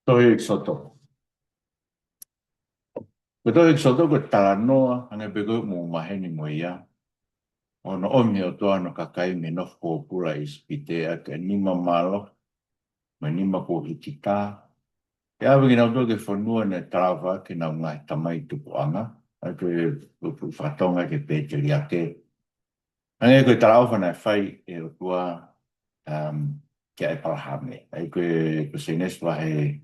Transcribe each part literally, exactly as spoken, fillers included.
Tohi ʻEkisoto. Ko e tohi ʻEkisoto ko e talanoa, hangē pē ko e mou maheni mo ia, ʻo hono ʻomi ʻe he ʻOtua hono kakai mei he nofo pōpula ʻi ʻIsipite, ʻaki e nima mālohi mo e nima kuo hititā, ke ʻave kinautolu ki he fonua naʻe talaʻofa ʻaki ʻe heʻenau ngaahi tamai tupuʻanga, ʻa ia ko e, ko e fakatonga ki he pēteliake. Hangē ko e talaʻofa naʻe fai ʻe he ʻOtua, um, kia ʻĒpalahame. ʻA ia ko e, ko Sēnesi vahe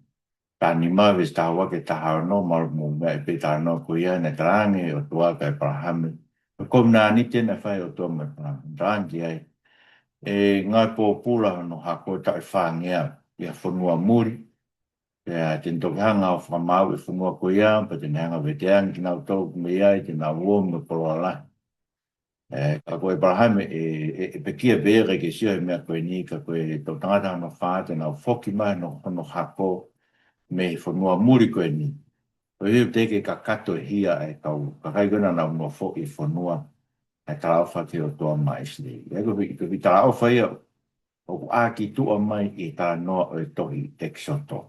taha nima, veesi taha ua ki he taha ono, mahalo mou meaʻi pē talanoa ko ia, naʻe talaange ʻe he ʻOtua kia ʻĒpalahame. Ko e kovinānite naʻe fai ʻe he ʻOtua mo ʻĒpalahame. Talaange ai, ʻe ngāue pōpula hono hako taʻu ʻe fāngeau ʻi ha fonua muli. Pea te ne toki hanga ʻo fakamaau e fonua ko ia, pea te ne hanga ʻo veteange kinautolu mei ai, te nau ō mo e koloa lahi. ʻE, ka ko ʻĒpalahame ʻe, ʻe, ʻe pekia pē ia, ʻikai ke sio he meʻa ko eni, ka ko e toʻutangata hono fā te nau foki mai hono, hono hako mei he fonua muli ko eni. Koeʻuhi teʻeki ke kakato e hia ʻa e kau kakai ko ē naʻa nau nofoʻi e fonua naʻe talaʻofa ki ai ʻe he ʻOtua maʻa ʻIsileli. ʻA ia ko e, ko e talaʻofa ia ʻoku ʻā kituʻa mai ʻi he talanoa ʻo e tohi ʻEkisoto.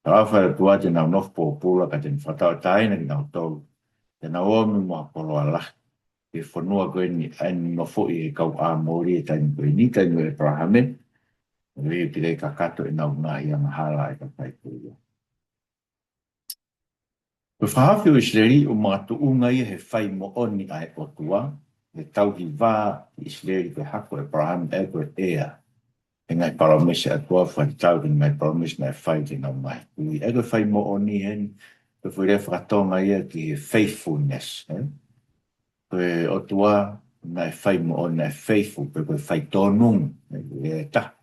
Talaʻofa ʻa e ʻOtua te nau nofo pōpula ka te ne fakatauʻatāina kinautolu, te nau ō mo ha koloa lahi ki he fonua ko eni ʻa ia naʻe nofoʻi ʻe he kau ʻĀmoli he taimi ko eni, taimi ʻo ʻĒpalahame, ʻo ʻikai ke kakato ʻenau ngaahi angahala ʻa e kakai ko ia. Ko e fakahaofi ʻo ʻIsileli ʻoku makatuʻunga ia he fai moʻoni ʻa e ʻOtua, he tauhi vā ʻa ʻIsileli ko e hako ʻo ʻĒpalahame, ʻa ia ko e ʻea he ngaahi palōmesi ʻa e ʻOtua, fai tau ki he ngaahi palōmesi naʻe fai ki heʻenau ngaahi kui. ʻA ia ko e fai moʻoni heni, ko e foʻi lea fakatonga ia ki he faithfulness, ē? Ko e ʻOtua naʻe fai moʻoni, naʻe faithful, pe ko e faitōnunga, ē, ʻe taha.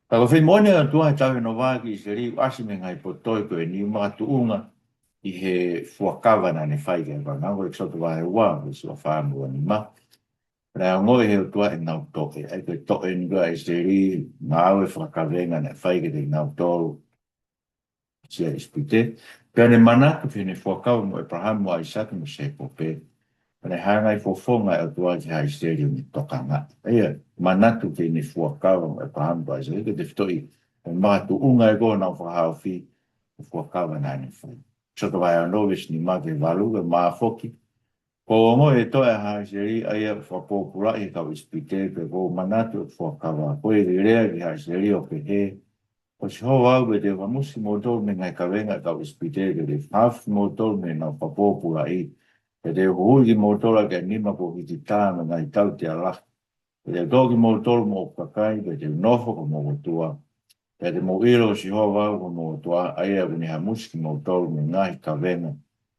Ka ko e fai moʻoni ʻa e ʻOtua he tauhi hono vā ki ʻIsileli, ʻoku ʻasi mei he ngaahi potu tohi ko eni, ʻoku makatuʻunga ʻi he fuakava naʻa ne fai ki ai. Ko e ʻEkisoto vahe ua, veesi ua fā mo e ua nima. Naʻe ongoʻi ʻe he ʻOtua ʻenau toʻe, ʻa ia ko e toʻe eni ko ē ʻa ʻIsileli, ngāue fakakavenga naʻe fai kiate kinautolu ʻi ʻIsipite. Pea ne manatu ki heʻene fuakava mo ʻĒpalahame mo ʻAisake mo Sēkope. Pea ne hanga ʻe he fofonga ʻo e ʻOtua ki haʻa ʻIsileli ʻo ne tokangaʻi. ʻA ia, manatu ki heʻene fuakava mo ʻĒpalahame mo ʻAisake, ko e tefitoʻi, ʻoku makatuʻunga ia ko ē honau fakahaofi, ko e fuakava naʻa ne fai. ʻEkisoto vahe ono veesi nima ki he valu, ko e meʻa foki. Kuo u ongoʻi e toʻe ʻa haʻa ʻIsileli, ʻa ia ʻoku fakapōpulaʻi ʻe he kau ʻIsipite, pea kuo u manatu ʻeku fuakava. Ko ia te u lea ki haʻa ʻIsileli ʻo pehē, Ko Sihova au, pea te u hamusi kimoutolu mei he ngaahi kavenga ʻa e kau ʻIsipite, pea te u fakahaofi kimoutolu mei heʻenau fakapōpulaʻi, pea te u huhuʻi kimoutolu ʻaki ʻa e nima kuo hititā mo e ngaahi tautea lahi. Pea te u toʻo kimoutolu mo hoku kakai, pea te u nofo ko homou ʻOtua. Pea te mou ʻilo ko Sihova au ko homou ʻOtua, ʻa ia ʻoku ne hamusi kimoutolu mei he ngaahi kavenga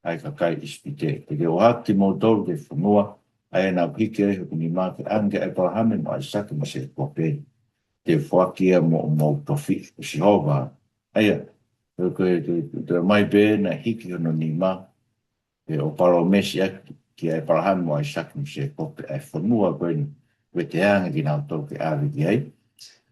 ʻa e kakai ʻIsipite. Pea te u ʻohake kimoutolu ki he fonua ʻa ia naʻa ku hiki ai hoku nima ke ʻange kia ʻĒpalahame mo ʻAisake mo Sēkope. Te u foaki ia mo hoʻomou tofiʻa, ko Sihova. ʻA ia, ko e, ko e, ko e, ko e mai pē naʻe hiki hono nima, pea ʻo palōmesi ʻaki kia ʻĒpalahame mo ʻAisake mo Sēkope ʻa e fonua ko eni, veteange kinautolu ke ʻave ki ai.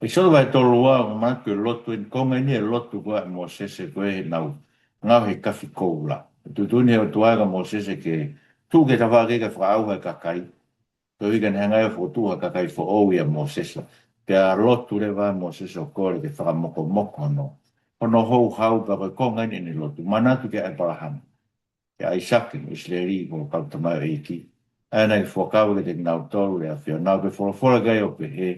ʻEkisoto vahe tolu ua, ʻoku ou manatu ko e lotu eni, konga eni e lotu ko ē ʻa Mōsese ko ē heʻenau ngaohi e kafi koula. Tuʻutuʻuni ʻe he ʻOtua kia Mōsese ke tuʻu ki he tafaʻaki kae fakaʻauha e kakai. Koeʻuhi ka ne hanga ʻe ia ʻo fokotuʻu ha kakai foʻou ʻia Mōsese. Pea lotu leva ʻa Mōsese ʻo kole ke fakamokomoko hono, hono houhau, pea ko e konga eni ʻene lotu. Manatu kia ʻĒpalahame, kia ʻAisake, ʻIsileli, ko e kau tamaioʻeiki, ʻa ia naʻa ke fuakava kiate kinautolu, ʻe ʻAfiona, ʻo ke folofola ki ai ʻo pehē,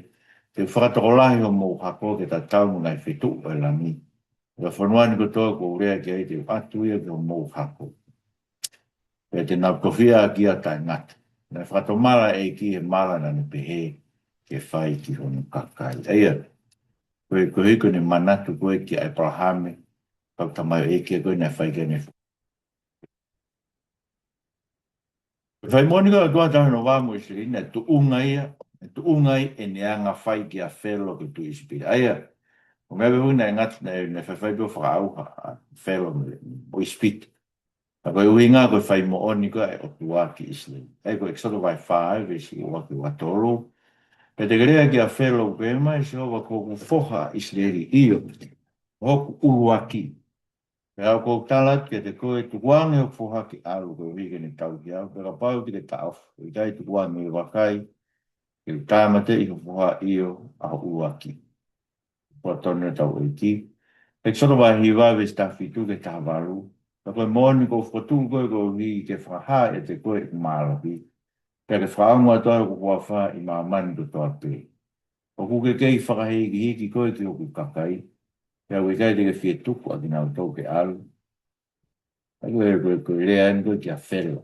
Te u fakatokolahi homou hako ke tatau mo e ngaahi feituʻu ʻo e langi. Ko e fonua ni kotoa kuo u lea ki ai te u ʻatu ia ki homou hako. Pea te nau tofiʻa ʻaki ia ʻo taʻengata. Naʻe fakatomala e ʻEiki he mala naʻa ne pehē ke fai ki hono kakai. ʻA ia, ko e, koeʻuhi ko ʻene manatu ko ē kia ʻĒpalahame, kau tamaioʻeiki ko ē naʻe fai ki ai ʻene fai moʻoni ko e ʻOtua he tauhi hono vā mo ʻIsileli, naʻe tuʻunga ia, naʻe tuʻunga ai ʻene anga fai kia Felo ko e tuʻi ʻIsipite. ʻA ia, ʻoku meʻa pē ʻoku ne ngata, naʻe, naʻe faifai pē ʻo fakaʻauha ʻa Felo mo, mo ʻIsipite. Ka ko e ʻuhinga ko e fai moʻoni ko ē ʻa e ʻOtua ki ʻIsileli. ʻA ia ko ʻEkisoto vahe fā, veesi ua ki he ua tolu. Pea te ke lea kia Felo, pehē mai ʻe Sihova, Ko hoku foha ʻa ʻIsileli, ʻio, ko hoku ʻuluaki. Pea ʻoku ou tala atu kiate koe, tukuange hoku foha ke ʻalu, koeʻuhi ke ne tauhi au, pea kapau te ke taʻofi, ʻo ʻikai tukuange, vakai, te u tāmateʻi ho foha, ʻio, ʻa ho ʻuluaki. Ko e tonu ʻetau ʻEiki. ʻEkisoto vahe hiva veesi taha fitu ki he taha valu. Ka ko e moʻoni ʻoku ou fokotuʻu koe koeʻuhi ke fakahā ʻiate koe ʻeku mālohi, pea ke fakaongo atu ai hoku huafa ʻi māmani kotoa pē. ʻOku ke kei fakahikihiki koe ki hoku kakai, pea ʻoku ʻikai te ke fie tuku ʻa kinautolu ke ʻalu. ʻA ia ko e, ko e, ko e lea eni ko ē kia Felo.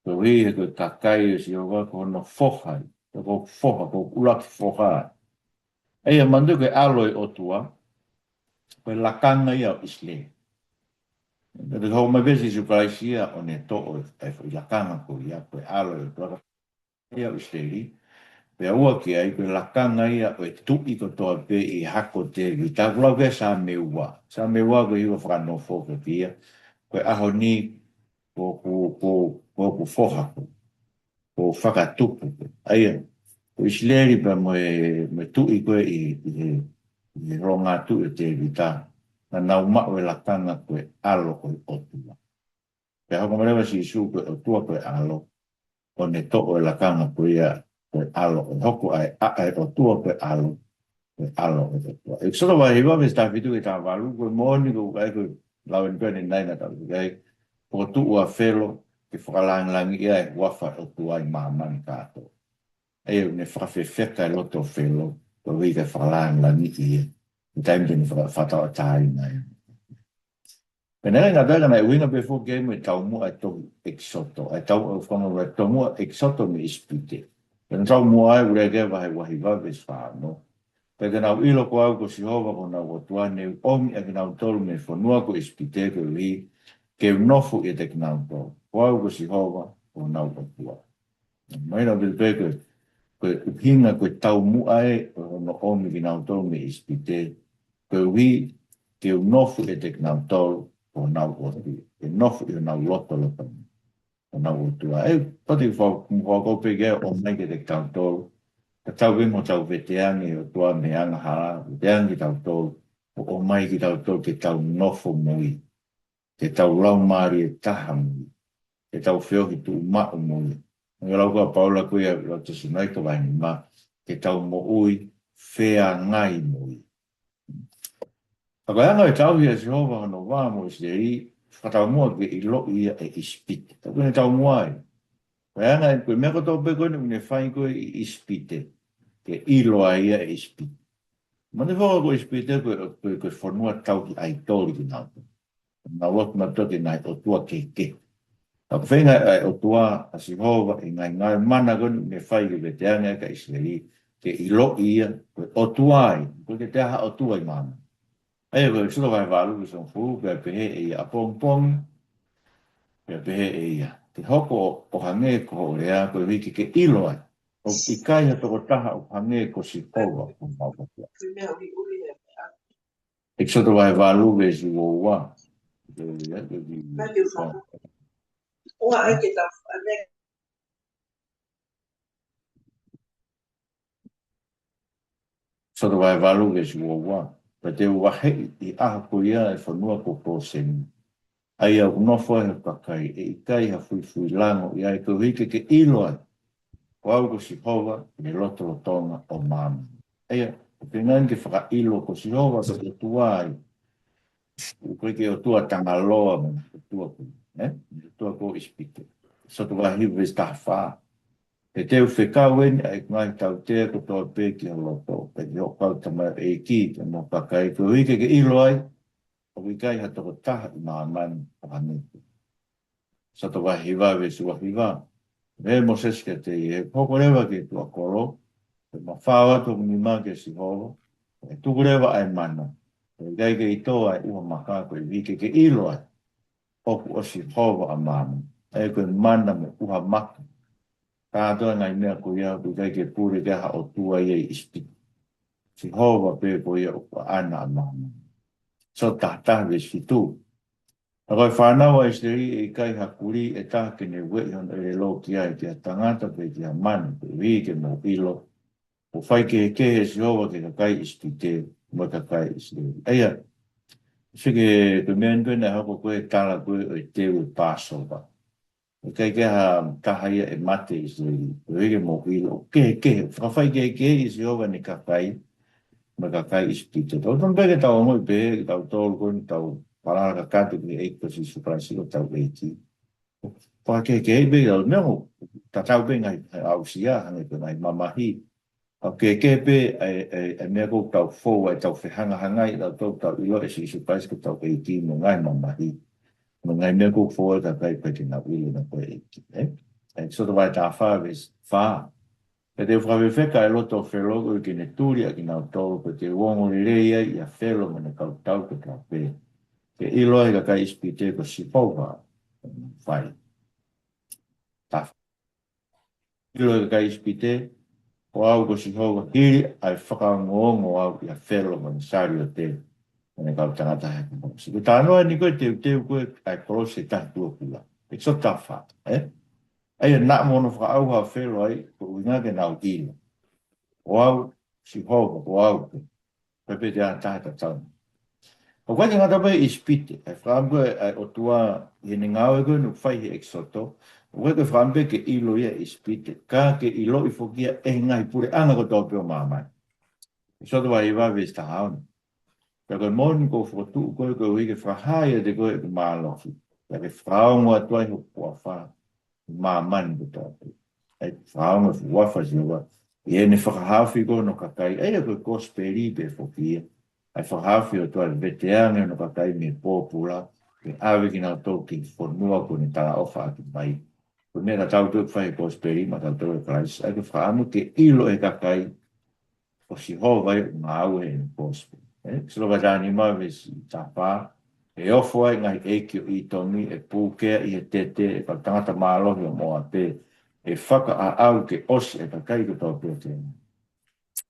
Koeʻuhi he ko e kakai ʻo Sihova ko hono foha ia. Ko hoku foha, ko hoku ʻuluaki foha. ʻA ia manatu ko e ʻAlo ʻo e ʻOtua, ko e lakanga ia ʻo ʻIsileli. Pea te hoko mai pē Sīsū Kalaisi ia ʻo ne toʻo e, e foʻi lakanga ko ia, ko e ʻAlo ʻo e ʻOtua, ia ʻo ʻIsileli. Pea ua ki ai, ko e lakanga ia ʻo e tuʻi kotoa pē ʻi he hako ʻo Tēvita. Ko e lau ko ē Saame ua. Saame ua ko e hiva fakanofo ko ia. Ko e ʻaho ni ko, ko, ko, ko hoku foha koe, ko hoku fakatupu koe. ʻA ia, ko ʻIsileli pea mo e, mo e tuʻi ko ē ʻi, ʻi he, ʻi he longoaʻa tuʻi ʻo Tēvita, naʻa nau maʻu e lakanga ko e ʻAlo ʻo e ʻOtua. Pea hoko mai leva Sīsū ko e ʻOtua ko e ʻAlo, ʻo ne toʻo e lakanga ko ia ko e ʻAlo, ʻo hoko ai ʻa e ʻOtua ko e ʻAlo, ko e ʻAlo ʻo e ʻOtua. ʻEkisoto vahe hiva veesi taha fitu ki he taha valu, ko e moʻoni ko e, ko e lau eni ko eni naʻa tau ʻi ai, fokotuʻu ʻa Felo ke fakalāngilangiʻi ʻa e huafa ʻo e ʻOtua ʻi māmani kātoa. ʻA ia ʻoku ne fakafefeka e loto ʻo Felo, koeʻuhi ke fakalāngilangiʻi ia ʻi he taimi te ne faka-, fakatauʻatāina ai. Pea naʻe ngata ai ka naʻe ʻuhinga pē foki ia mo e taumuʻa e tohi ʻEkisoto. ʻA e tau-, ʻa e fanga ua e taumuʻa ʻEkisoto mei ʻIsipite. Pea naʻe taumuʻa ai ʻoku lea ki ai vahe ua hiva veesi fā ono. Pea te nau ʻilo ko au ko Sihova ko honau ʻOtua, ne u ʻomi ʻa kinautolu mei he fonua ko ʻIsipite koeʻuhi ke u nofo ʻiate kinautolu. Ko au ko Sihova ko honau ʻOtua. Mai nau pili pē ko e, ko e ʻuhinga ko e taumuʻa ē ʻo hono ʻomi kinautolu mei ʻIsipite, koeʻuhi ke u nofo ʻiate kinautolu ko honau ʻOtua, ke nofo ʻi honau lotolotonga ko honau ʻOtua. ʻE, pati fa-, mo fa ko pē ke ʻomai kiate kitautolu, ka tau pē mo tau veteange ʻOtua mei he angahala, veteange kitautolu, ʻo ʻomai kitautolu ke tau nofo mo ia, ke tau laumālie taha mo ia, ke tau feohi tuʻumaʻu mo ia. ʻA ia lau ko ē ʻa Paula ko ia ʻi he lau Tesalonaika vahe nima, ke tau moʻui feangai mo ia. Ka ko e anga e tauhi ʻa Sihova hono vā mo ʻIsileli, fakataumuʻa ke ʻiloʻi ia ʻe ʻIsipite. Ka ko ʻene taumuʻa ē. Ko e anga e, ko e meʻa kotoa pē ko eni ʻoku ne fai ko ē ʻi ʻIsipite, ke ʻilo ai ia ʻe ʻIsipite. Manatuʻi foki ko ʻIsipite ko e, ko e, ko e fonua tauhi ʻaitoli kinautolu. Nau lotu matua ki he ngaahi ʻotua kehekehe. Ka ko e feinga ʻa e ʻOtua ʻa Sihova ʻi he ngaahi, ngaahi mana ko eni ʻoku ne fai ke veteange ai ʻa ʻIsileli, ke ʻiloʻi ia ko e ʻOtua ia, ʻoku ʻikai ke toe ʻi ai ha ʻotua ʻi māmani. ʻA ia ko ʻEkisoto vahe valu veesi hongofulu, pea pehē ʻe ia ʻapongipongi, pea pehē ʻe ia, ke hoko ʻo hangē ko hoʻo lea, koeʻuhi ke ke ʻilo ai ʻoku ʻikai ha tokotaha ʻoku hangē ko Sihova ko homau ʻOtua. ʻEkisoto vahe valu veesi ua ua. ʻEkisoto vahe valu veesi ua ua. Pea te u vaheʻi ʻi he ʻaho ko ia e fonua ko Koseni, ʻa ia ʻoku nofo ai hoku kakai, ʻe ʻikai ha fuifui lango ʻi ai, koeʻuhi ke ke ʻilo ai ko au ko Sihova ʻi he lotolotonga ʻo māmani. ʻA ia, ʻoku feinga ke fakaʻilo ko Sihova ko e ʻOtua ia. ʻOku ʻikai ke ʻOtua Tangaloa mo e ʻOtua ko, ē? ʻOtua ko ʻIsipite. ʻEkisoto vahe hiva veesi taha fā. Pea te u fekau eni ʻa ʻeku ngaahi tautea kotoa pē ki ho loto, pea ki hoʻo kau tamaioʻeiki, pea mo ho kakai, koeʻuhi ke ke ʻilo ai ʻoku ʻikai ha tokotaha ʻi māmani ʻoku hangē ko ia. ʻEkisoto vahe hiva veesi ua hiva. Pehē ʻe Mōsese kiate ia, ʻE hoko leva ki he tuʻa kolo, pea mafao atu hoku nima kia Sihova, pea tuku leva ʻa e mana, pea ʻikai ke u tō ʻa e ʻuha maka, koeʻuhi ke ke ʻilo ai ʻoku ʻo Sihova ʻa māmani. ʻA ia ko e mana mo e ʻuha maka, kātoa e ngaahi meʻa ko ia, ʻoku ʻikai ke pule ki ai ha ʻotua ia ʻi ʻIsipite. Sihova pē ko ia ʻoku ʻaʻana ʻa māmani. ʻEkisoto taha taha veesi fitu. Ka ko e fānau ʻa ʻIsileli ʻe ʻikai ha kulī ʻe taha ke ne ueʻi hono ʻelelo ki ai, ki ha tangata pe ki ha manu, koeʻuhi ke mou ʻilo kuo fai kehekehe ʻe Sihova ki he kakai ʻIsipite mo e kakai ʻIsileli. ʻA ia, seke ko e meʻa eni ko ē naʻe hoko ko e tala ko ē ʻo e teu ʻo e Pāsova. ʻIkai ke ha taha ia ʻe mate ʻi ʻIsileli, koeʻuhi ke mou ʻilo ʻoku kehekehe, fakafai kehekehe ʻe Sihova ʻene kakai, mo e kakai ʻIsipite. Tau tonu pē ke tau ongoʻi pē, ke tau tolu ko eni tau palala kakato ki he ʻEiki ko Sīsū Kalaisi ko hotau ʻEiki. Pea ke, ke ʻi ai pē tau, meʻa ʻoku tatau pē ngaahi aʻusia, hangē ko e ngaahi mamahi. Ka ke, ke pē ʻa e, ʻa e, ʻa e meʻa ʻoku tau fou ai, tau fehangahangai, tau, tau, tau ʻilo ʻe Sīsū Kalaisi ko hotau ʻEiki mo e ngaahi mamahi. Mo e ngaahi meʻa ʻoku fou ai e kakai pea ʻikai ke nau ʻilo naʻa ko e ʻEiki, ē? ʻEkisoto vahe taha fā, veesi fā. Pea te u fakafefeka ʻa e loto ʻo Felo koeʻuhi ke ne tuli ʻa kinautolu, pea te u ongo lelei ai ʻia Felo mo ʻene kau tau kotoa pē. Ke ʻilo ʻe he kakai ʻIsipite ko Sihova ʻoku fai. Taha fā. ʻIlo ʻe he kakai ʻIsipite, ko au ko Sihova, hili ʻa e fakaongoongo au ʻia Felo mo ʻene saliote, mo ʻene kau tangata he kumosi. Ko e talanoa eni ko e teuteu ko ē ʻa e kolosi ʻe taha tuʻo kula. ʻEkisoto taha fā, ē? ʻA ia naʻa mo hono fakaʻauha ʻa Felo ai, ko e ʻuhinga ke nau ʻilo. Ko au, Sihova, ko au pē. Pea pē te ʻa taha tatau. ʻOku ʻikai ke ngata pē ʻIsipite, ʻa e fakaʻamu ko ē ʻa e ʻOtua ʻi heʻene ngāue ko ē naʻe fai he ʻEkisoto. ʻOku ʻikai ke fakaʻamu pē ke ʻilo ia ʻe ʻIsipite, ka ke ʻiloʻi foki ia ʻe he ngaahi puleʻanga kotoa pē ʻo māmani. ʻEkisoto vahe hiva veesi taha ono. Pea ko e moʻoni ʻoku ou fokotuʻu koe koeʻuhi ke fakahā ʻiate koe ʻeku mālohi. Pea ke fakaongo atu ai hoku huafa ʻi māmani kotoa pē. ʻA ia fakaongo e huafa ʻo Sihova ʻi heʻene fakahaofi ko ē hono kakai. ʻA ia ko e kosipeli pē foki ia. ʻA e fakahaofi ʻa e ʻOtua ke veteange hono kakai mei he pōpula, ke ʻave kinautolu ki he fonua kuo ne talaʻofa atu mai. Ko e meʻa tatau pē ʻoku fai he kosipeli maʻatautolu ʻia Kalaisi. ʻA ia ko e fakaʻamu ke ʻilo ʻe he kakai ko Sihova ia ʻoku ngāue ʻi he kosipeli. ʻE, ʻEkisoto vahe taha nima veesi taha fā, ʻe ofo ai e ngaahi ʻeiki ʻo ʻĪtomi, ʻe pūkea ʻi he tete ʻa e kau tangata mālohi ʻo Mōape, ʻe fakaʻaʻau ke ʻosi ʻa e kakai kotoa pē ʻo Kēnani.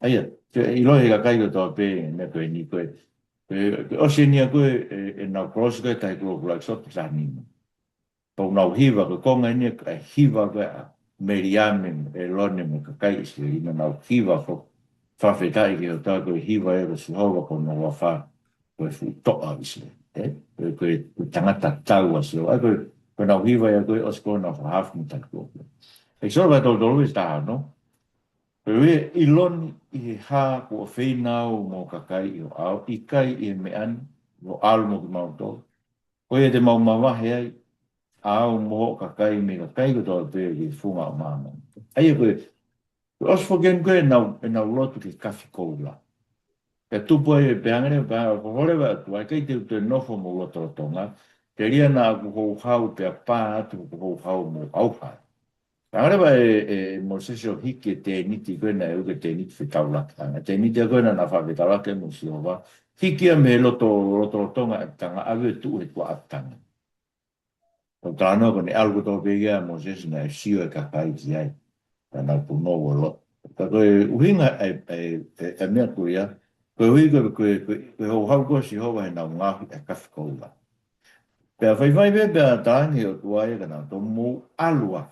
ʻA ia, ke ʻilo ʻe he kakai kotoa pē, meʻa ko eni ko ē, ke, ke ʻosi eni ia ko ē, ʻe, ʻenau kolosi ko ē tahi kulokula, ʻEkisoto taha nima. Pea ʻoku nau hiva, ko e konga eni ʻa e hiva ko ē ʻa Meliame, ʻĒlone mo e kakai ʻIsileli, naʻa nau hiva ko e fakafetaʻi ki he ʻOtua, ko e hiva ia ko Sihova ko hono huafa, ko e fuʻu toʻa ʻo ʻIsileli. ʻE? Ko e, ko e, ko e tangata tau ʻa Sihova. ʻA ia ko e, ko ʻenau hiva ia ko ē ʻosi ko ē hono fakahaofi mei he tangata ko ē. ʻEkisoto vahe tolu tolu veesi taha ono. Pea ʻe ʻilo ni ʻi he hā kuo ʻofeina au mo e kakai ʻi ho ʻao, ʻikai ʻi he meʻa ni, ʻi hoʻo ʻalu mo kimautolu. Ko ia te mau mavahe ai, ʻa au mo hoʻo kakai mei he kakai kotoa pē ʻi he funga ʻo māmani. ʻA ia ko e, ko e ʻosi foki eni ko ē ʻenau, ʻenau lotu ki he kafi koula. Pea tupu ai e pehē ange leva, pea ko e hole va atu, ʻa ia ʻikai te u toe nofo mo lotolotonga, telia naʻa ku houhau pea pā atu hoku houhau mo ʻauha. Hanga leva ʻe, ʻe, ʻe Mōsese ʻo hiki e tēniti ko ē naʻe ui ko e tēniti fetaulaki. Hanga tēniti ko ē naʻa na faʻa fetaulaki mo Sihova. Hiki ia mei he loto, lotolotonga ʻapitanga, ʻave ʻo tuʻu he tuʻa ʻapitanga. Ko e talanoa ko eni ʻalu kotoa pē ia ʻa Mōsese naʻe sio e kakai ki ai. Ka nau punou ʻo lotu. Ka ko e ʻuhinga e, e, e, e meʻa ko ia, ko e ʻuhi ko e, ko e, ko e, ko e houhau ko ē ʻa Sihova heʻenau ngaohi e kafi koula. Pea faifai pē, pea talaange ʻe he ʻOtua ia kia nautolu, mou ʻalu ā.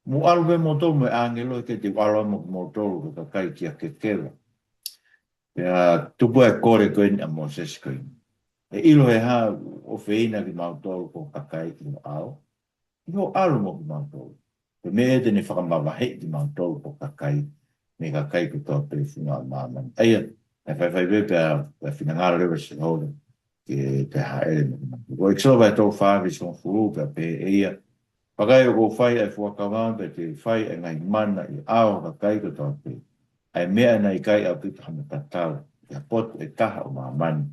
Mou ʻalu pē moutolu mo e ʻāngelo, ʻikai te u ʻalu au mo kimoutolu ko e kakai kia kekeva. Pea tupu ai e kole ko eni ʻa Mōsese ko eni. ʻE ʻilo he hā ʻoku ʻofeina kimautolu ko e kakai ʻi ho ʻao, ʻi hoʻo ʻalu mo kimautolu. Ko e meʻa ia te ne fakamavaheʻi kimautolu ko e kakai, mei he kakai kotoa pē funga ʻo māmani. ʻA ia, ʻe faifai pē pea, pea finangalo leva ʻa Sihova ke, ke hāʻele mo kimautolu. Ko ʻEkisoto vahe tolu fā veesi hongofulu pea pehē ʻe ia, Vakai, ʻoku ou fai ʻa e fuakava pea te u fai ʻa e ngaahi mana ʻi he ʻao ʻo e kakai kotoa pē. ʻA e meʻa naʻe ʻikai ʻaupito hano tatau ʻi ha potu ʻe taha ʻo māmani,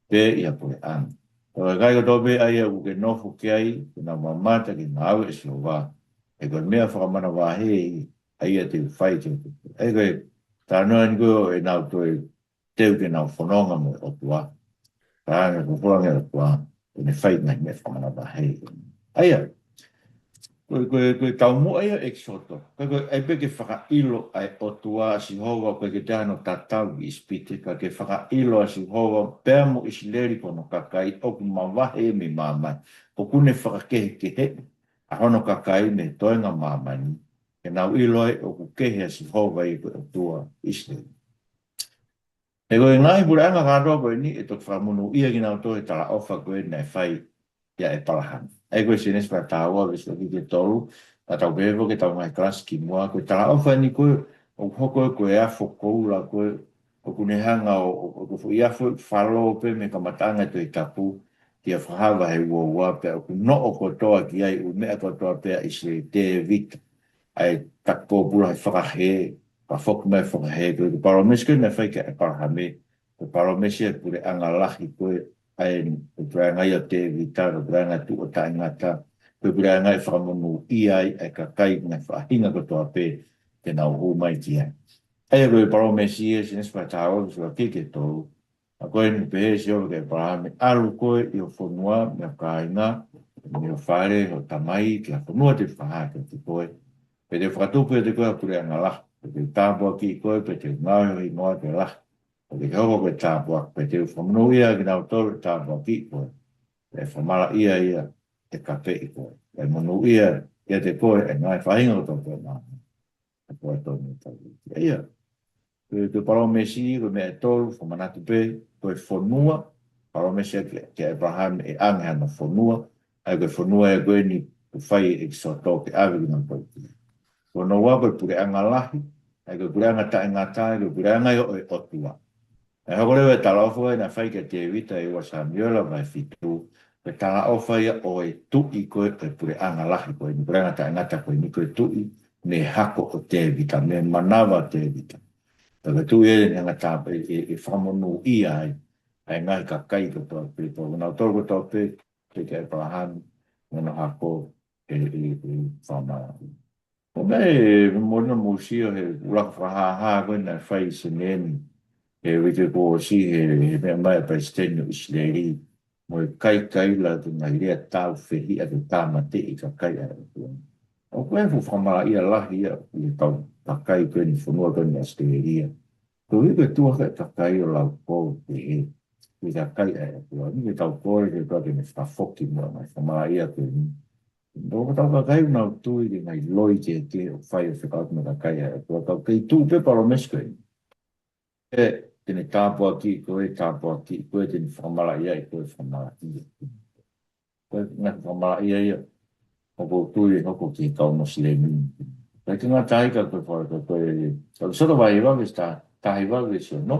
pe ʻi ha puleʻanga. Ko e kakai kotoa pē ʻa ia ʻoku ke nofo ki ai, ke nau mamata ki he ngāue ʻa Sihova. He ko e meʻa fakamanavahē ʻa ia te u fai ki he potu. ʻA ia ko e talanoa eni ko ē ʻenau toe teu ke nau fononga mo e ʻOtua. Ka ʻoku folofola ange ʻe he ʻOtua, te ne fai e ngaahi meʻa fakamanavahē. ʻA ia, ko e, ko e, ko e taumuʻa ia ʻo ʻEkisoto. Ka ko e, ʻai pē ke fakaʻilo ʻa e ʻOtua ʻa Sihova, ʻoku ʻikai ke toe ʻi ai hano tatau ki ʻIsipite, ka ke fakaʻilo ʻa Sihova pea mo ʻIsileli ko hono kakai ʻoku mavahe mei māmani. ʻOku ne fakakehekeheʻi ʻa hono kakai mei he toenga ʻo māmani, ke nau ʻilo ai ʻoku kehe ʻa Sihova ia ko e ʻOtua ʻo ʻIsileli. He ko e ngaahi puleʻanga kātoa ko eni ʻe toki fakamonūʻia kinautolu he talaʻofa ko ē naʻe fai kia ʻĒpalahame. ʻA ia ko e Sēnesi vahe taha ua veesi ʻuluaki ki he tolu, naʻa tau pehē foki ʻi heʻetau ngaahi kalasi kimuʻa, ko e talaʻofa eni ko ē ʻoku hoko ko e afo koula ko ē ʻoku ne hanga ʻo, ʻo, ʻo ko e foʻi afo falō pē mei he kamataʻanga ʻo e Tohi Tapu, kia Fakahā vahe uaua, pea ʻoku noʻo kotoa ki ai ʻū meʻa kotoa pē ʻa ʻIsileli, Tēvita, ʻa e taki pōpula he fakahē, pea foki mai fakahē, ko e palōmesi ko ē naʻe fai kia ʻĒpalahame, ko e palōmesi ʻa e puleʻanga lahi ko ē, ʻa e, ko e puleʻanga ia ʻo Tēvita, ko e puleʻanga tuʻo taʻengata, ko e puleʻanga ʻe fakamonūʻia ai ʻa e kakai, ngaahi faʻahinga kotoa pē, te nau hū mai ki ai. ʻA ia ko e palōmesi ʻi he Sēnesi vahe taha ua, veesi ʻuluaki ki he tolu. ʻA ko eni pehē ʻe Sihova kia ʻĒpalahame, ʻAlu koe ʻi ho fonua, mei ho kāinga, mei ho fale, ho tamai, ki ha fonua te u fakahā kiate koe. Pea te u fakatupu kiate koe ha puleʻanga lahi, pea te u tāpuakiʻi koe, pea te u ngaohi ho hingoa ke lahi. Pea te ke hoko ko e tāpuaki, pea te u fakamonūʻia kinautolu ʻe tāpuakiʻi koe, pea ʻe fakamalaʻia ia ʻe kapeʻi koe, pea ʻe monūʻia kiate koe ʻa e ngaahi faʻahinga kotoa pē ʻo māmani. ʻA ko e tonu tau. ʻA ia, ko e, ko e palōmesi, ko e meʻa ʻe tolu, fakamanatu pē, ko e fonua, palōmesi ʻa kia, kia ʻĒpalahame ʻe ʻange hano fonua, ʻa ia ko e fonua ʻa ia ko eni ʻoku fai ʻi he ʻEkisoto ke ʻave kinautolu ki ai. Ko hono ua ko e puleʻanga lahi, ʻa ia ko e puleʻanga taʻengata, ʻa ia ko e puleʻanga ia ʻo e ʻOtua. ʻE hoko leva e talaʻofa naʻe fai kia Tēvita ʻi he ua Samiuela vahe fitu, ko e talaʻofa ia ʻo e tuʻi ko ē ʻo e puleʻanga lahi ko eni, puleʻanga taʻengata ko eni, ko e tuʻi mei he hako ʻo Tēvita, mei he manava ʻo Tēvita. Pea ko e tuʻi ʻe ne hanga tā, ʻe, ʻe, ʻe fakamonūʻia ai ʻa e ngaahi kakai kotoa pē, pea ko kinautolu kotoa pē, pea kia ʻĒpalahame mo hono hako ʻe, ʻe, ʻe fakamalaʻia. ʻO meʻa ʻe moʻoni hoʻomou sio he ʻuluaki fakahāhā ko ē naʻe fai ʻi Senē ni he uike kuo ʻosi he, he meʻa mai ʻa e palesiteni ʻo ʻIsileli mo e kaikaila ki he ngaahi lea tāufehiʻa ke tāmateʻi e kakai ʻa e ʻOtua. ʻOku ʻi ai e fuʻu fakamalaʻia lahi ia ʻi he kau kakai ko eni, fonua ko eni ʻAositelēlia. Koeʻuhi ko e tuʻu hake e kakai ʻo lau kou pehē ki he kakai ʻa e ʻOtua ni, ke tau kole ki he ʻOtua ke ne fakafoki muʻa e ngaahi fakamalaʻia ko eni. ʻO ko ʻetau kakai ʻoku nau tui ki he ngaahi loi kehekehe ʻoku fai ʻo fekauʻaki mo e kakai ʻa e ʻOtua, ka ʻoku kei tuʻu pē palōmesi ko eni. ʻE, te ne tāpuakiʻi koe, tāpuakiʻi koe, te ne fakamalaʻiaʻi koe, fakamalaʻia. Ko e ngaahi fakamalaʻia ia ʻoku ou tui ʻe hoko ki he kau Mosilemi. Pea ʻikai ke ngata ai ka ko e faka-, ko e, ko e, ko e ʻEkisoto vahe hiva veesi ta-, taha hiva veesi ono.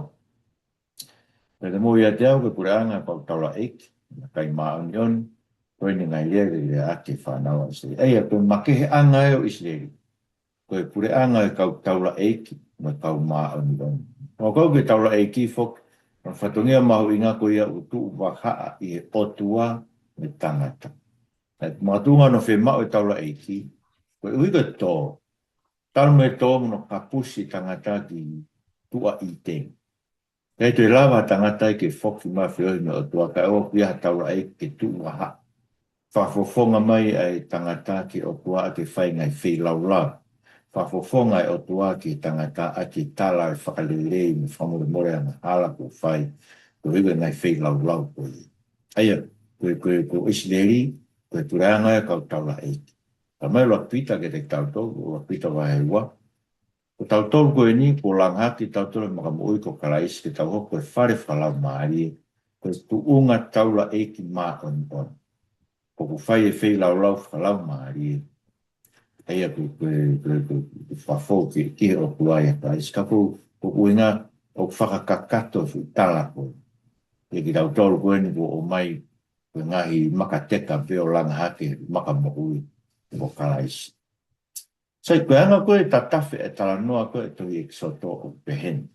Pea te mou ʻiate au ko e puleʻanga ʻo e kau taulaʻeiki, mo e kakai māʻoniʻoni, ko eni e ngaahi lea ke lea ʻaki ki he fānau ʻa ʻIsileli. ʻA ia ko e makeheʻanga ē ʻo ʻIsileli, ko e puleʻanga ʻo e kau taulaʻeiki mo e kau māʻoniʻoni. ʻO kau ki he taulaʻeiki foki, ko hono fatongia mahuʻinga ko ia ʻoku tuʻu vahaʻa ʻi he ʻOtua mo e tangata. ʻA ia ko e makatuʻunga hono fiemaʻu e taulaʻeiki, koeʻuhi ko e tō, talu mei he tō mo hono kapusi e tangata ki tuʻa ʻĪteni. ʻIkai toe lava ha tangata ia ke foki mai ʻo feohi mo e ʻOtua, kae ʻoua ʻe ʻi ai ha taulaʻeiki ke tuʻu vahaʻa. Fakafofonga mai ʻa e tangata ki he ʻOtua ʻaki e fai e ngaahi feilaulau. Fakafofonga e ʻOtua ki he tangata ʻaki e tala e fakalelei mo e fakamolemole angahala kuo fai, koeʻuhi ko e ngaahi feilaulau ko ia. ʻA ia, ko e, ko e, ko ʻIsileli, ko e puleʻanga ʻo e kau taulaʻeiki. Talamai ʻe ʻuluaki Pita kiate kitautolu, ʻuluaki Pita vahe ua, ko tautolu ko eni, kuo langa hake kitautolu he makamoʻui ko Kalaisi ke tau hoko ko e fale fakalaumālie, ko e tuʻunga taulaʻeiki māʻoniʻoni. ʻOku fai e feilaulau fakalaumālie. ʻA ia ko e, ko e, ko e, ko e, ko e fakafoki ki he ʻOtua ʻia Kalaisi. Ka ko e, ko e ʻuhinga ʻoku fakakakato e fuʻu tala ko ē. ʻIa kitautolu ko eni kuo ʻomai ko e ngaahi makateka pē ʻo langa hake makamoʻui ko Kalaisi. Sai, ko e anga ko ē e tatafe e talanoa ko ē ʻa e tohi ʻEkisoto ʻoku pehē ni.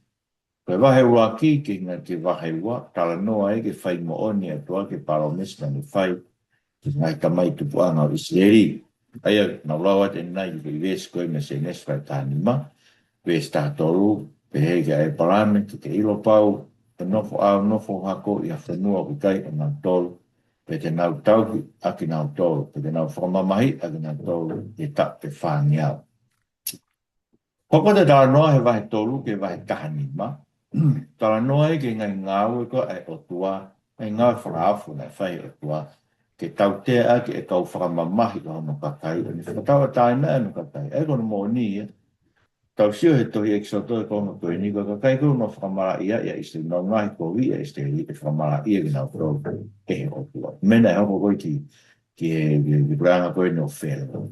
Ko e vahe ʻuluaki ki he ngaahi, ki he vahe ua, talanoa ai ki he fai moʻoni ʻa e ʻOtua ki he palōmesi naʻa ne fai ki he ngaahi tamai tupuʻanga ʻo ʻIsileli. ʻA ia, naʻa ku lau atu ʻanenai ki he veesi ko ē mei he Sēnesi vahe taha nima, veesi taha tolu, pehē kia ʻĒpalahame, Ke ke ʻilo pau ʻe nofo ʻa hoʻo nofo hako ʻi ha fonua ʻoku ʻikai ʻonautolu, pea te nau tauhi ʻa kinautolu, pea te nau fakamamahiʻi ʻa kinautolu ʻi he taʻu ʻe fāngeau. Hoko atu e talanoa he vahe tolu ki he vahe taha nima, talanoa ai ki he ngaahi ngāue ko ē ʻa e ʻOtua, ngaahi ngāue fakaofo naʻe fai ʻe he ʻOtua ke tautea ʻaki e kau fakamamahi ʻo hono kakai, ʻo ne fakatauʻatāinaʻi hono kakai. ʻA ia ko hono moʻoni ia, tau sio he tohi ʻEkisoto he konga ko eni, ko e kakai ko ē naʻe fakamalaʻia ʻia ʻIsileli, naʻe ngaahi kovi ʻa ʻIsileli, ʻe fakamalaʻia kinautolu ʻe he ʻOtua. Meʻa naʻe hoko ko ē ki, ki he, ki he, ki he puleʻanga ko eni ʻo Felo.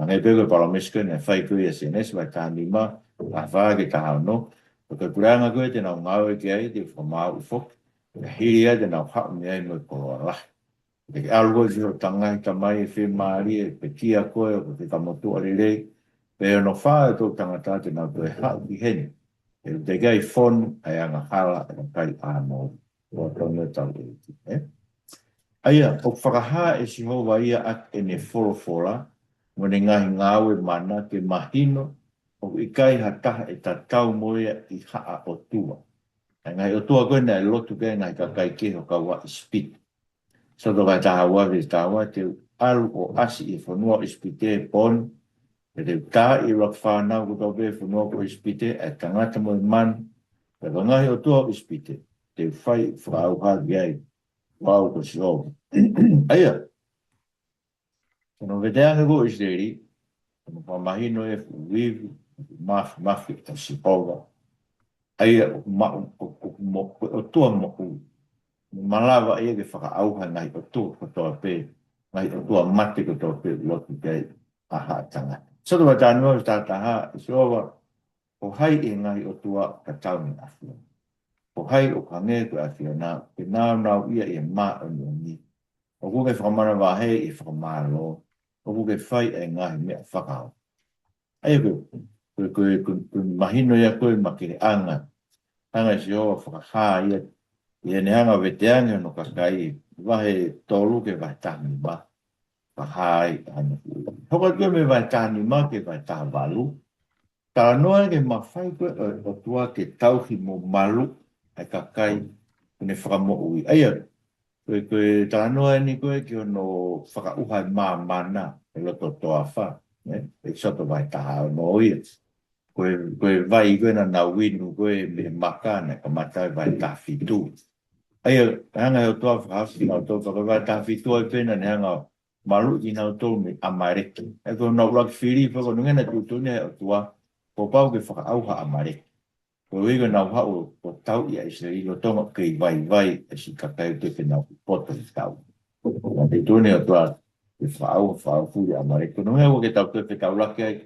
Hangē pē ko e palōmesi ko ē naʻe fai ko ē ʻia Sēnesi vahe taha nima, taha fā ki he taha ono, Ko e puleʻanga ko ē te nau ngāue ki ai, te u fakamaauʻi foki. Pea hili ia te nau haʻu mei ai mo e koloa lahi. Te ke ʻalu koe ki hoʻo ngaahi tamai ʻe fiemālie, ʻe pekia koe, ʻoku ke kamotuʻa lelei. Pea ʻi hono fā ʻo e toʻutangata te nau toe haʻu ki heni. ʻE teʻeki ai fonu ʻa e angahala ʻa e kakai ʻānoa. Ko e tonu e tau ʻEiki, ē? ʻA ia, ʻoku fakahā ʻe Sihova ia ʻaki ʻene folofola, mo ʻene ngaahi ngāue mana ke mahino, ʻoku ʻikai ha taha ʻe tatau mo ia ʻi haʻa ʻotua. ʻA e ngaahi ʻotua ko ē naʻe lotu ki ai e ngaahi kakai kehe ʻo kau ʻi ʻIsipite. Soto vahe taha ua ki he taha ua, te u ʻalu ʻo ʻasi ʻi he fonua ʻo ʻIsipite he pō ni, pea te u taaʻi ʻa e fānau kotoa pē ʻo e fonua ko ʻIsipite, ʻa e tangata mo e manu, pea ko e ngaahi ʻotua ʻo ʻIsipite, te u fai fakaʻauha ki ai, ko au ko Sihova. ʻA ia, ko hono veteange ko ē ʻo ʻIsileli, ko hono fakamahino e fuʻu ivi, fuʻu māfimafi ʻa Sihova. ʻA ia ʻoku maʻu, ʻoku, ʻoku mo-, ko e ʻOtua moʻui. Naʻe malava ia ke fakaʻauha e ngaahi ʻotua kotoa pē, ngaahi ʻotua mate kotoa pē ʻoku lotu ki ai ʻa haʻa tangata. Soto vahe taha nima ki he taha taha, ʻe Sihova, ko hai ʻi he ngaahi ʻotua ʻoku tatau mo e ʻAfiona? Ko hai ʻoku hangē ko e ʻAfiona, ke nāunauʻia ʻi he māʻoniʻoni? ʻOku ke fakamanavahē ʻi he fakamālō, ʻoku ke fai ʻa e ngaahi meʻa fakaofo. ʻA ia ko e, ko e, ko e, ko e, ko e mahino ia ko ē makehe ʻa e anga, anga ʻa Sihova fakahā ia, ʻi heʻene hanga ʻo veteange hono kakai, vahe tolu ki he vahe taha nima, fakahā ai ʻa hono. Hoko atu mei he vahe taha nima ki he vahe taha valu, talanoa ki he mafai ko ē ʻo e ʻOtua ke tauhi mo maluʻi ʻa e kakai ʻoku ne fakamoʻui. ʻA ia, ko e, ko e talanoa eni ko ē ki hono fakaʻauha e māmana ʻi loto toafa, ē? ʻEkisoto vahe taha ono ia. Ko e, ko e vai ko ē naʻa nau inu ko ē mei he maka naʻe kamata he vahe taha fitu. ʻA ia, hanga ʻe he ʻOtua ʻo fakahaofi kinautolu, ka ko e vahe taha fitu ai pē naʻa ne hanga ʻo maluʻi kinautolu mei ʻAmaleki. ʻA ia ko hono ʻuluaki fili, pea ko hono ʻuhinga naʻe tuʻutuʻuni ʻe he ʻOtua, kuo pau ke fakaʻauha ʻa ʻAmaleki. Koeʻuhi ko ʻenau haʻu ʻo tauʻi ʻa ʻIsileli lolotonga ʻoku kei vaivai ʻa e siʻi kakai ʻoku teʻeki ke nau poto he tau. Naʻe tuʻutuʻuni ʻe he ʻOtua ke fakaʻauha, fakaʻauha ʻa ʻAmaleki. Ko hono ʻuhinga ʻoku ʻikai ke tau toe fetaulaki ai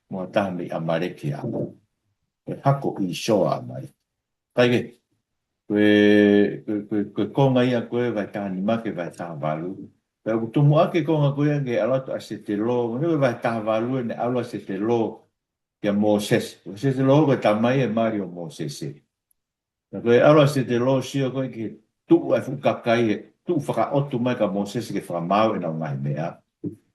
mo ha taha mei ʻAmaleki ʻaho. Ko e hako ʻo ʻĪsoa ʻa ʻAmaleki. Kae kehe, ko e, ko e, ko e, ko e konga ia ko ē vahe taha nima ki he vahe taha valu. Pea ʻoku tumuʻaki e konga ko ia ki he ʻalu atu ʻa Setelo, mo e vahe taha valu ʻene ʻalu ʻa Setelo kia Mōsese. Ko Setelo ko e tamai ʻe mali ʻo Mōsese. Pea ko e ʻalu ʻa Setelo ʻo sio ko ē ki he tuʻu ʻa e fuʻu kakai, ʻe tuʻu fakaʻotu mai kia Mōsese ke fakamaau ʻenau ngaahi meʻa.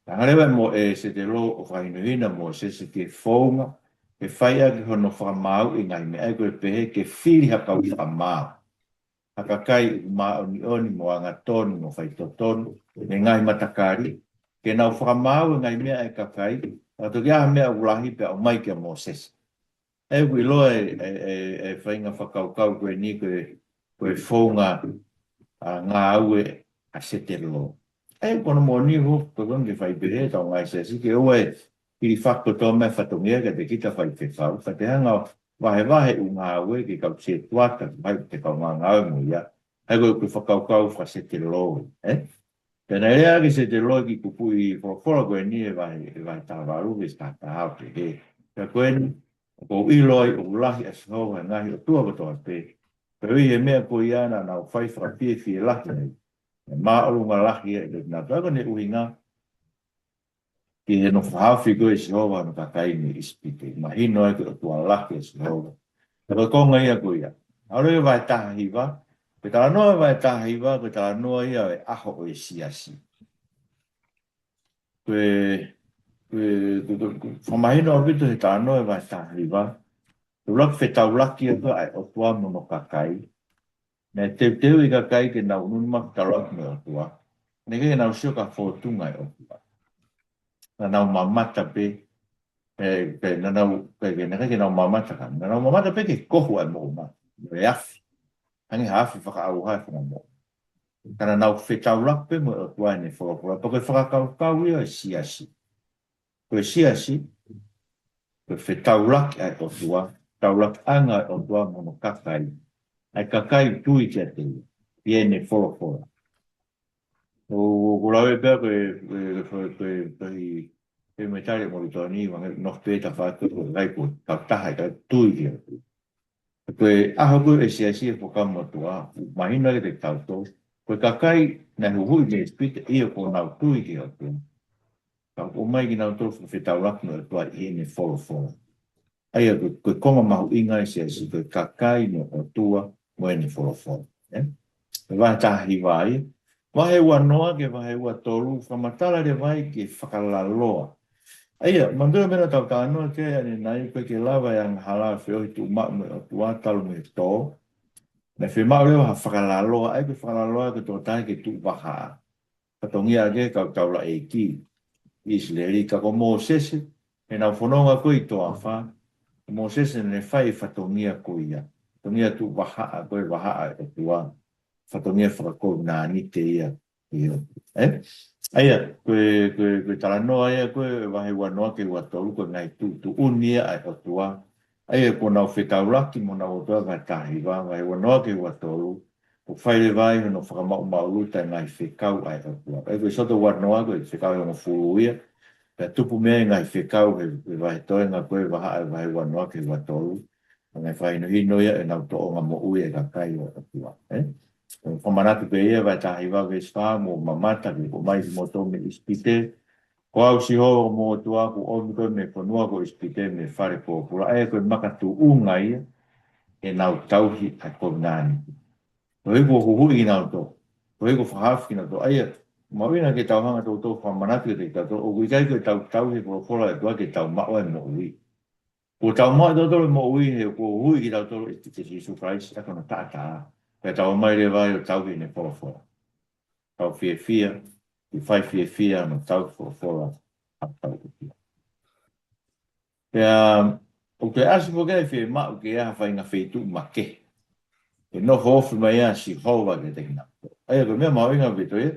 Hanga leva ʻe Mo-, ʻe Setelo ʻo fakahinohino ʻa Mōsese ki he founga ke fai ʻaki hono fakamaauʻi e ngaahi meʻa, ʻa ia ko e pehē ke fili ha kau fakamaau. Ha kakai ʻoku māʻoniʻoni mo angatonu mo faitotonu mei he ngaahi matakali, ke nau fakamaau e ngaahi meʻa ʻa e kakai, ka toki ʻi ai ha meʻa ʻoku lahi pea ʻomai kia Mōsese. ʻOku ʻiloa e, e, e, e faʻahinga fakakaukau ko eni ko e, ko e founga, ʻa, ngāue ʻa Setelo. ʻOku ou moʻoni ʻoku, ko e konga ke fai pehē ʻetau ngaahi siasi ke ʻoua ʻe hili fakakotoa mai fatongia kiate kita faifekau, ka te hanga ʻo vahevahe ʻū ngāue ki he kau sētuata, ki he kau ngāue mo ia. ʻA ia ko e, ko e fakakaukau faka-Setelo, ē? Pea naʻe lea ʻaki ʻe Setelo e kiʻi kupuʻi folofola ko eni he vahe, he vahe taha valu ki he taha taha ʻo pehē. Pea ko eni, ʻoku ou ʻilo ai ʻoku lahi ʻa Sihova he ngaahi ʻotua kotoa pē. Pea ʻi he meʻa ko ia naʻa nau fai fakafiefia lahi ai, ʻe māʻolunga lahi ai ʻiate kinautolu. Ko hono ʻuhinga ki hono fakahaofi ko ē ʻe Sihova hono kakai mei ʻIsipite. Mahino ai ko e ʻOtua lahi ʻa Sihova. Pea ko e konga ia ko ia. ʻAlu ki he vahe taha hiva, ko e talanoa vahe taha hiva, ko e talanoa ia ʻo e ʻaho ʻo e siasi. Ko e, ko e, ko e, ko e, ko e fakamahino ʻaupito he talanoa vahe taha hiva, ko e ʻuluaki fetaulaki ʻa e ʻOtua mo hono kakai. Naʻe teuteuʻi e kakai ke nau ʻunuʻunu mai ʻo fetaulaki mo e ʻOtua. Naʻe ʻikai ke nau sio ki he fōtunga ʻo e ʻOtua. Naʻa nau mamata pē, ē, pē, naʻa nau, pē, pē, naʻe ʻikai ke nau mamata ka. Naʻa nau mamata pē ki he kohu ʻa e moʻunga. ʻO e afi. Hangē ha afi fakaʻauha ʻa e fanga moʻunga. Ka naʻa nau fetaulaki pē mo e ʻOtua ʻi heʻene folofola. Pea ko e fakakaukau ia ʻo e siasi. Ko e siasi, ko e fetaulaki ʻa e ʻOtua, taulakiʻanga ʻo e ʻOtua mo hono kakai, ʻa e kakai tui kiate ia, ʻi heʻene folofola. ʻOku, ʻoku ou lau pē ko e, ko e, ko e, ko e, ko e, ko e Metali ʻo Molitoni, ʻoku nofo pē ʻi he tafaʻaki ko ē ʻoku ʻi ai ko e kautaha ʻikai tui kiate ia. Ko e ʻaho ko ē ʻe siasi e Fuakava Motuʻa, ʻoku mahino kiate kitautolu, ko e kakai naʻe huhuʻi mei ʻIsipite, ʻio, kuo nau tui ki he ʻOtua. Ka ʻoku ʻomai kinautolu ʻo fetaulaki mo e ʻOtua ʻi heʻene folofola. ʻA ia ko e, ko e konga mahuʻinga ʻa e siasi, ko e kakai mo e ʻOtua mo ʻene folofola. ʻE? Ko e vahe taha hiva ia. Vahe ua noa ki he vahe ua tolu, fakamatala leva ai ki he fakalaloa. ʻA ia, manatuʻi e meʻa naʻa tau talanoa ki ai ʻanenai, ʻoku ʻikai ke lava e angahala ʻo feohi tuʻumaʻu mo e ʻOtua talu mei he tō. Naʻe fiemaʻu leva ha fakalaloa, ʻa ia ko e fakalaloa ko e tokotaha ke tuʻu vahaʻa. Fatongia ʻaki e kau taulaʻeiki ʻi ʻIsileli, ka ko Mōsese, heʻenau fononga ko ē ʻi he toafa, ko Mōsese naʻa ne fai e fatongia ko ia. Fatongia tuʻu vahaʻa, ko e vahaʻa ʻo e ʻOtua. Fatongia fakakovinānite ia. ʻIo. ʻE? ʻA ia, ko e, ko e, ko e talanoa ia ko ē vahe ua noa ki he ua tolu, ko e ngaahi tuʻutuʻuni ia ʻa e ʻOtua. ʻA ia, kuo nau fetaulaki mo honau ʻOtua, vahe taha hiva, vahe ua noa ki he ua tolu, ʻoku fai leva ai hono fakamaʻumaʻuluta e ngaahi fekau ʻa e ʻOtua. ʻA ia, ko ʻEkisoto ua noa, ko e fekau ʻe hongofulu ia, pea tupu mei ai e ngaahi fekau he, he vahe toenga ko ē vahaʻa e vahe ua noa ki he ua tolu. Ngaahi fakahinohino ia ʻenau tōʻonga moʻui e kakai ʻo e ʻOtua. ʻE? Ko e fakamanatu pē ia, vahe taha hiva veesi fā, mou mamata ki heʻeku ʻomai kimoutolu mei ʻIsipite. Ko au Sihova ko homou ʻOtua, kuo u ʻomi koe mei he fonua ko ʻIsipite, mei he fale pōpula. ʻA ia ko e makatuʻunga ia ʻenau tauhi ʻa e kovinānite. Koeʻuhi kuo huhuʻi kinautolu. Koeʻuhi kuo fakahaofi kinautolu. ʻA ia, mahuʻinga ke tau hanga ʻo toutou fakamanatu kiate kitautolu, ʻoku ʻikai ko ʻetau tauhi e folofola ʻa e ʻOtua ke tau maʻu ai e moʻui. Kuo tau maʻu ʻe tautolu e moʻui he kuo huhuʻi kitautolu ʻe, ʻe Sīsū Kalaisi ʻaki hono taʻataʻa. Pea tau ō mai leva ai ʻo tauhi ʻene folofola. Tau fiefia, ke fai fiefia hono tauhi e folofola ʻa hotau ʻOtua. Pea, ʻoku ʻasi foki e fiemaʻu ke ʻi ai ha faʻahinga feituʻu makehe. ʻE nofo ofi mai ʻa Sihova kiate kinautolu. ʻA ia ko e meʻa mahuʻinga ʻaupito ia,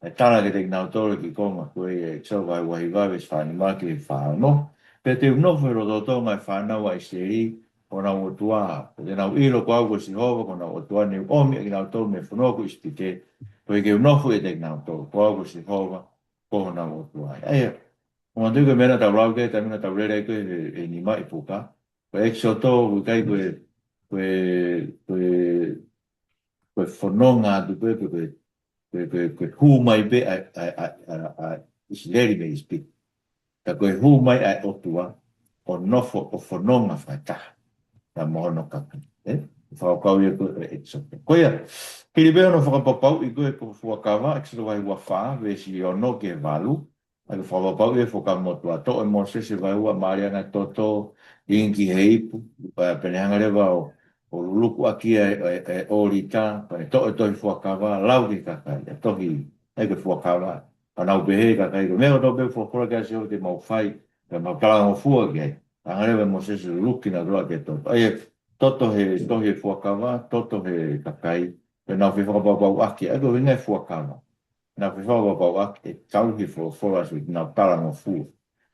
ʻe tala kiate kinautolu ki he konga ko ē ʻEkisoto vahe ua hiva veesi fā nima ki he fā ono. Pea te u nofo he lotolotonga ʻo e fānau ʻa ʻIsileli, ko honau ʻOtua. Pea te nau ʻilo ko au ko Sihova, ko honau ʻOtua, ne u ʻomi ʻa kinautolu mei he fonua ko ʻIsipite, koeʻuhi ke u nofo ʻiate kinautolu, ko au ko Sihova, ko honau ʻOtua. ʻA ia, ʻoku ou tui ko e meʻa naʻa tau lau ki ai he taimi naʻa tau lele ai ko ē he, he nima ʻi puka. Ko ʻEkisoto, ʻoku ʻikai ko e, ko e, ko e, ko e fononga atu pē, ko e, ko e, ko e, ko e, ko e hū mai pē ʻa, ʻa, ʻa, ʻa, ʻa ʻIsileli mei ʻIsipite. Ka ko e hū mai ʻa e ʻOtua, ʻo nofo, ʻo fononga fakataha. Pea mo hono kakai, ʻe? Fakakaukau ia ko ē ʻo e ʻEkisoto. Ko ia, hili pē hono fakapapauʻi ko ē ko e Fuakava, ʻEkisoto vahe ua fā, veesi ono ki he valu, ʻa ia ko e fakapapauʻi e Fuakava Motuʻa, toʻo ʻe Mōsese vahe ua māliʻanga e toto, lingi ki he ipu, pea, pea ne hanga leva ʻo, ʻo luluku ʻaki e, e, e ʻōlita, pea ne toʻo e tohi Fuakava, lau ki he kakai, e tohi, ʻa ia ko e Fuakava, pea nau pehē ʻe he kakai, ko e meʻa kotoa pē ʻoku folofola ki ai ʻa Sihova te mau fai, pea mau talangofua ki ai. Hanga leva ʻe Mōsese ʻo luluku kinautolu ki he toto. ʻA ia, toto he, tohi e Fuakava, toto he kakai, pea nau fefakapapauʻaki, ʻa ia ko e ʻuhinga e Fuakava. Nau fefakapapauʻaki e tauhi e folofola ʻa Sihova, nau talangofua.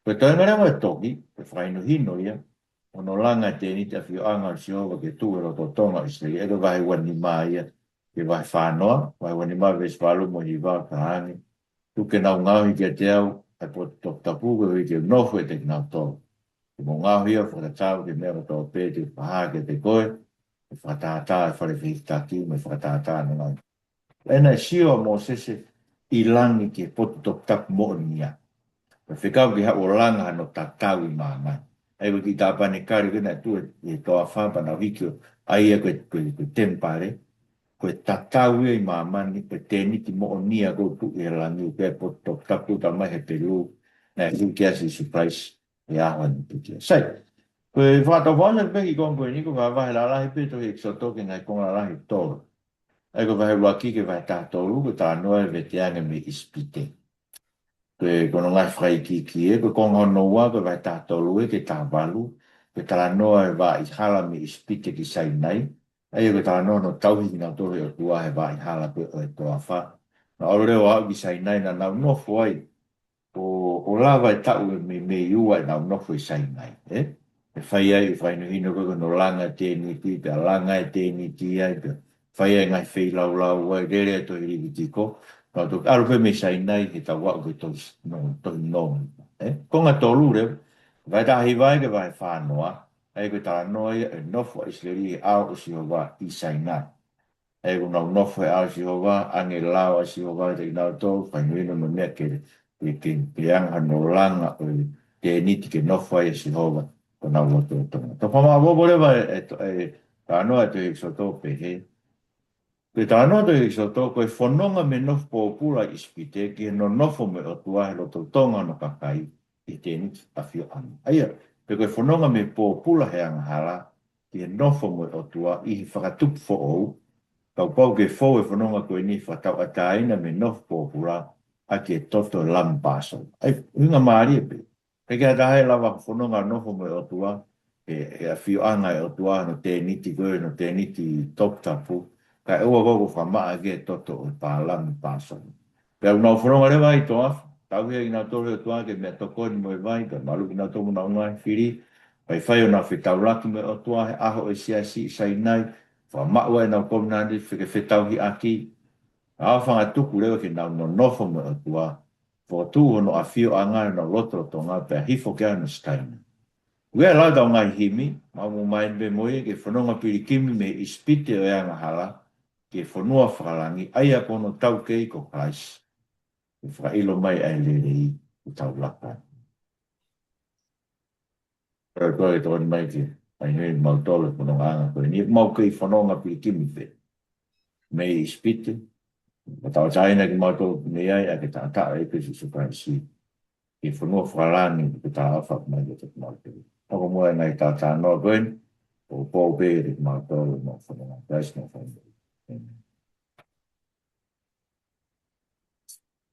Ko e toenga leva e tohi, ko e fakahinohino ia, hono langa e tēniti ʻafioʻanga ʻo Sihova ke tuʻu he lotolotonga ʻo ʻIsileli, ʻa ia ko e vahe ua nima ia, ki he vahe fā noa, vahe ua nima veesi valu mo e hiva ʻoku talaange. Tuku ke nau ngaohi kiate au ʻa e potu toputapu koeʻuhi ke u nofo ʻiate kinautolu. Ke mou ngaohi au ʻo fakatatau ki he meʻa kotoa pē te u fakahā kiate koe, ʻi he fakatātā ʻo e fale fehikitaki, mo e fakatātā ʻo hono ngaahi. Pea naʻe sio ʻa Mōsese ʻi langi ki he potu toputapu moʻonia. Pea fekau ke haʻu ʻo langa hano tatau ʻi māmani. ʻA ia ko e kiʻi tāpanekale ko ē naʻe tuʻu ʻi he toafa pea nau hiki ʻo, ʻa ia ko e, ko e, ko e temipale, ko e tatau ia ʻi māmani, ko e tēniti moʻonia ʻoku tuʻu ʻi he langi, ko e potu toputapu talamai ʻe Hepelū, naʻe hiki ai ʻa Sīsū Kalaisi he ʻaho ʻo e piki. Sai, ko e fakatau fakaʻosi pē ki he konga ko eni, ko e vahevahe lalahi pē tohi ʻEkisoto ki he ngaahi konga lalahi ʻe tolu. ʻA ia ko e vahe ʻuluaki ki he vahe taha tolu, ko e talanoa e veteange mei ʻIsipite. Ko e, ko hono ngaahi fakaikiiki ē, ko e konga hono ua, ko e vahe taha tolu ē ki he taha valu, ko e talanoa e vaʻa hala mei ʻIsipite ki Sainai. ʻA ia ko e talanoa hono tauhi kinautolu ʻe he ʻOtua he vaʻa hala ko ē ʻo e toafa. Naʻa nau ʻalu leva ʻo aʻu ki Sainai naʻa nau nofo ai. ʻO, ʻo lava e taʻu ʻe meimei ua ʻenau nofo ʻi Sainai, ē? ʻE fai ai e fakahinohino ko ē ko hono langa e tēniti, pea langa e tēniti ai, pea fai ai e ngaahi feilaulau ai, lele e tohi Levitiko, naʻa nau toki ʻalu pē mei Sainai he tau aʻu ki he tohi, no, tohi Nōmipa, ē? Konga tolu leva, vahe taha hiva ki he vahe fā noa, ʻA ia ko e talanoa ia ʻo e nofo ʻa ʻIsileli he ʻao ʻo Sihova ʻi Sainai. ʻA ia ko ʻenau nofo he ʻao ʻo Sihova, ʻoange e lao ʻa Sihova kiate kinautolu, fakahinohino ʻenau meʻa ke, ke, ke, ke anga hono langa ʻo e tēniti ke nofo ai ʻa Sihova ʻi honau lotolotonga. Tau fakamaʻopoʻopo leva e, e, e talanoa ʻa e tohi ʻEkisoto pehē. Ko e talanoa ʻa e tohi ʻEkisoto, ko e fononga mei he nofo pōpula ʻi ʻIsipite ki he nonofo mo e ʻOtua he lotolotonga ʻo hono kakai ʻi he tēniti ʻafioʻanga. ʻA ia, pe ko e fononga mei he pōpula he angahala ki he nofo mo e ʻOtua ʻi he fakatupu foʻou, kapau ke fou e fononga ko eni, fakatauʻatāina mei he nofo pōpula ʻaki e toto ʻo e Lami Pāsova. ʻA ia, ʻuhinga mālie pē. ʻIkai ke ʻi ai ha taha ʻe lava fononga nofo mo e ʻOtua, he, he ʻafioʻanga ʻo e ʻOtua hono tēniti ko ē, hono tēniti toputapu, kae ʻoua kuo fakamaʻa ki he toto ʻo e Lami Pāsova. Pea ʻoku nau fononga leva ʻi he toafa, tauhi ʻe kinautolu ʻe he ʻOtua ki he meʻatokoni mo e vai, pea maluʻi kinautolu mo honau ngaahi fili, pea fai honau fetaulaki mo e ʻOtua he ʻaho ʻo e siasi ʻi Sainai, fakamaʻu ai ʻenau kovinānite ke fetauhiʻaki, ʻa e fanga tuku leva ke nau nonofo mo e ʻOtua, fokotuʻu hono ʻafioʻanga ʻi honau lotolotonga pea hifo ki ai hono sikaina. Ko e lau ʻetau ngaahi himi, mau mo mai pē mo ia ki he fononga pilikimi mei ʻIsipite ʻo e angahala, ki he fonua fakalangi, ʻa ia ko hono taukei ko Kalaisi. Ke fakaʻilo mai ʻa e lelei ʻoku tau laka. Pea ko e tokoni mai ke, ʻa ia ʻoku mau tolo e fononga anga ko eni, mau kei fononga pilikimi pē. Mei ʻIsipite, ʻo tauʻatāina kimautolu mei ai, ʻa e taʻataʻa ʻo e ʻEiki ko Sīsū Kalaisi. Ki he fonua fakalangi, ke talaʻofa mai kiate kimautolu. Hoko muʻa e ngaahi talanoa ko eni, ʻo pō pē kiate kimautolu mo e fononga, Kalaisi mo e fononga. ʻĒmeni.